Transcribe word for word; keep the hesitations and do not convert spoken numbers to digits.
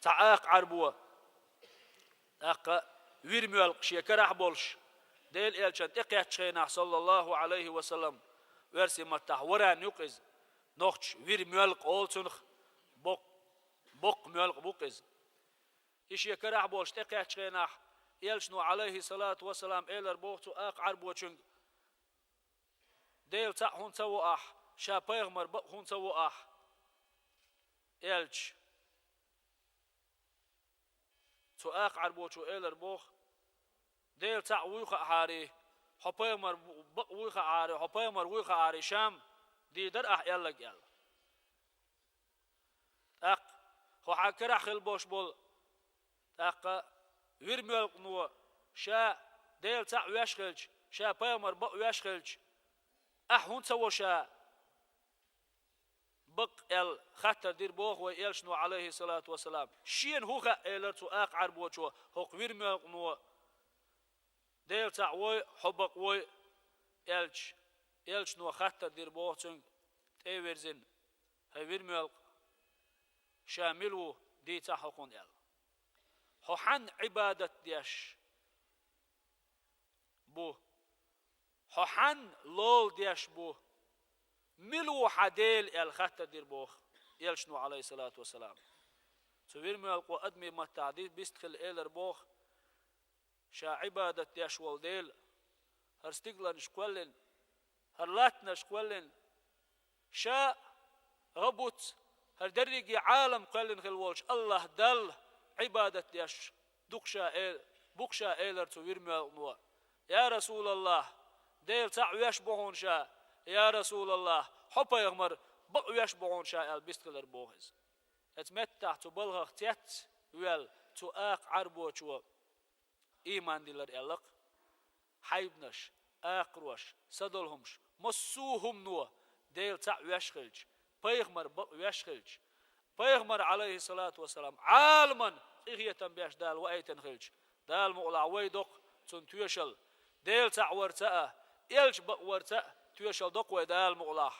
Цхьа акха Ӏарбо, тӀаккха вир моьлкъа шен карахь болуш, Делан элчан тӀекхаьччу хенахь, саллаллаху Ӏалайхи ва саллам, оьрсийн маттахь варан ю-кх иза, нохча вир моьлкъа олу цунах, боккха, боккха моьлкъа бу-кх иза. И шен карахь болуш тӀекхаьччу хенахь, элчано, Ӏалайхи салату ва салам, элар боху цу акха Ӏарбочуьнга: «Дела цхьаъ хӀунда ца во ахь, ша пайхамар бакъ хӀунда ца во ахь?» Элча Цу акха Ӏарбочо элар боху: «Дела цхьаъ вуй хаахьарий, хьо пайхамар бакъ вуй хаахьарий, хьо пайхамар вуй хаахьарий, ша-м дийр дара ахь аьлларг», — аьлла. ТӀаккха хьо хьан карахь хила болуш болу, тӀаккха вир моьлкъано ша Дела цхьаъ веш хилча, ша пайхамар бакъ веш хилча, ахь хӀунда ца во ша бакъ аьлла хаттар дира боху вай элчано, Ӏалайхи салату ва салам. Шена хӀун хаьа, элира цу акха Ӏарбочо, хӀокху вир моьлкъано Дела цхьаъ вой, хьо бакъ вой, аьлча, элчано хаттар дира боху цуьнга, тӀе а вирзина: «ХӀай вир моьлкъа, ша мила ву, дийцахь хӀокхунна», — аьлла. «Хьо хьанна Ӏибадат деш бу? Хьо хьанна лола деш бу? Мила ву хьан Дела?» — аьлла хаттар дира боху элчано, Ӏалайхи салату ва салам. Цу вир моьлкъо адамийн маттахь ди-, бистхилла элар боху: «Ша Ӏибадат деш волу Дела, хӀара стигланаш кхоьллина, хӀара латтанаш кхоьллина, ша гӀа буц, хӀара дерриге Ӏалам кхоьллина хила волчу АллахӀ Далла Ӏибадат деш ду-кх ша», — э-, бу-кх ша, элира цу вир моьлкъано. «Я РасулаллахӀ, Дела цхьаъ веш бу хьуна ша, я РасулаллахӀ, хьо пайхамар бакъ веш бу хьуна ша», — аьлла бистхилар боху иза. Эцу меттахь цу балхах цец а ваьлла, цу акха Ӏарбочо ийман диллира аьлла-кх. Хьайбанаш, акхарош, садолу хӀумаш, массо а хӀумано Дела цхьаъ веш хилча, пайхамар бакъ веш хилча, пайхамар, Ӏалайхи салату ва салам, Ӏаламан къинхетам беш Дала ваийтина хилча, Дала мукъалахь вай доккху цунна тоьшалла. Дела цхьаъ варца а, элча бакъ варца а тоьшалла доккху вай Дала мукъалахь.